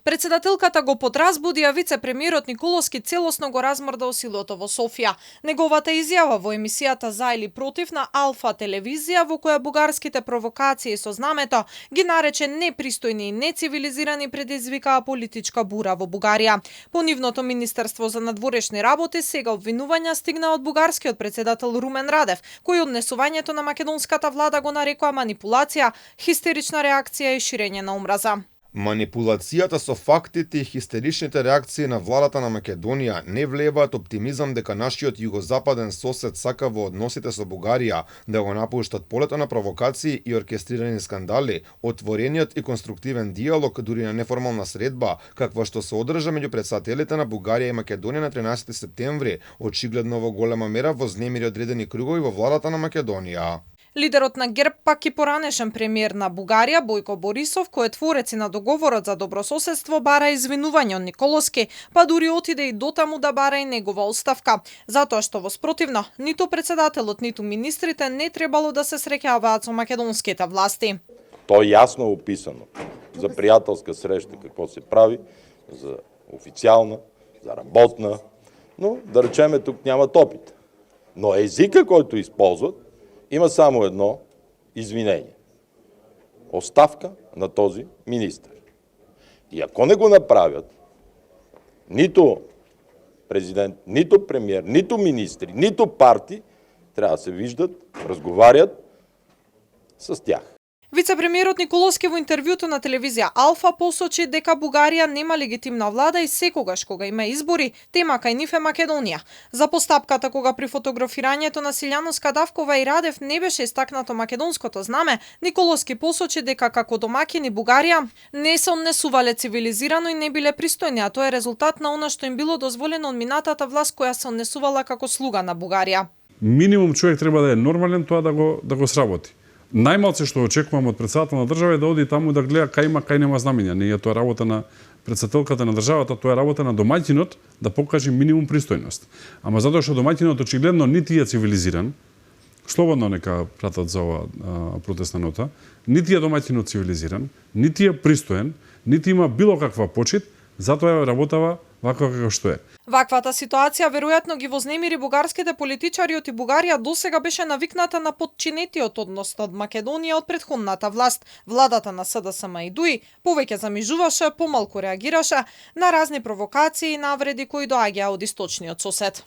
Председателката го подразбуди, а вице-премиерот Николовски целосно го размрда осилото во Софија. Неговата изјава во емисијата За или против на Алфа телевизија, во која бугарските провокации со знамето ги нарече непристојни и нецивилизирани, предизвикаа политичка бура во Бугарија. По нивното Министерство за надворешни работи сега обвинувања стигна од бугарскиот председател Румен Радев, кој однесувањето на македонската влада го нарекоа манипулација, хистерична реакција и ширење на омраза. Манипулацијата со фактите и хистеричните реакции на владата на Македонија не влеваат оптимизам дека нашиот југозападен сосед сака во односите со Бугарија да го напуштат полето на провокации и оркестрирани скандали, отворениот и конструктивен диалог дури на неформална средба, каква што се одржа меѓу претставителите на Бугарија и Македонија на 13 септември, очигледно во голема мера вознемири одредени кругови во владата на Македонија. Лидерот на ГЕРБ, пак и поранешен премиер на Бугарија, Бојко Борисов, кој е творец и на договорот за добрососедство, бара извинување од Николовски, па дури отиде и дотаму да бара и негова оставка, затоа што во спротивно, ниту председателот, ниту министрите не требало да се среќаваат со македонските власти. То е јасно описано за пријателска среща какво се прави, за официјална, за работна, но да речеме тук нямат опит. Но езика, който използват, има само едно извинение. Оставка на този министър. И ако не го направят, нито президент, нито премиер, нито министри, нито партии, трябва да се виждат, разговарят с тях. Вице-премиерот Николовски во интервјуто на телевизија Алфа посочи дека Бугарија нема легитимна влада и секогаш кога има избори, тема кај нив е Македонија. За постапката кога при фотографирањето на Силјано Скадавкова и Радев не беше истакнато македонското знаме, Николовски посочи дека како домаќини Бугарија не се однесувале цивилизирано и не биле пристојни, а тоа е резултат на она што им било дозволено од минатата власт која се однесувала како слуга на Бугарија. Минимум човек треба да е нормален тоа да го сработи. Најмалце што очекувам од председател на држава е да оди таму да гледа кај има, кај нема знамења. Не е тоа работа на председателката на државата, тоа е работа на домаќинот да покаже минимум пристојност. Ама затоа што домаќинот очигледно нити е цивилизиран, слободно нека пратат за ова протестна нота, нити е домаќинот цивилизиран, нити е пристоен, нити има било каква почит, затоа ја работава вака како што е. Ваквата ситуација веројатно ги вознемири бугарските политичари и Бугарија досега беше навикната на подчинетиот однос од Македонија од претходната власт. Владата на СДСМ и ДУИ повеќе замижуваше, помалку реагираше на разни провокации и навреди кои доаѓаа од источниот сосед.